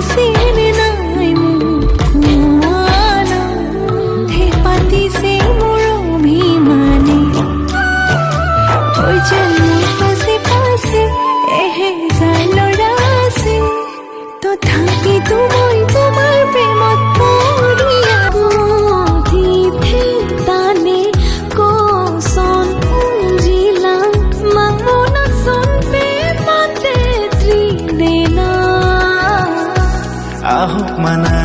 পাইছে নে নাই মোক কোৱা না। পাতিছে মোৰ অভিমানে, ঐ যেন মোৰ পাছে পাছে এহেজাৰ ল'ৰা আছে, তথাপিতো মই তোমাৰ প্ৰেমত পৰিয়া। টানে কোচন জিলা মামনা প্ৰেমতে ত্ৰিদেনা। আহোক মানা।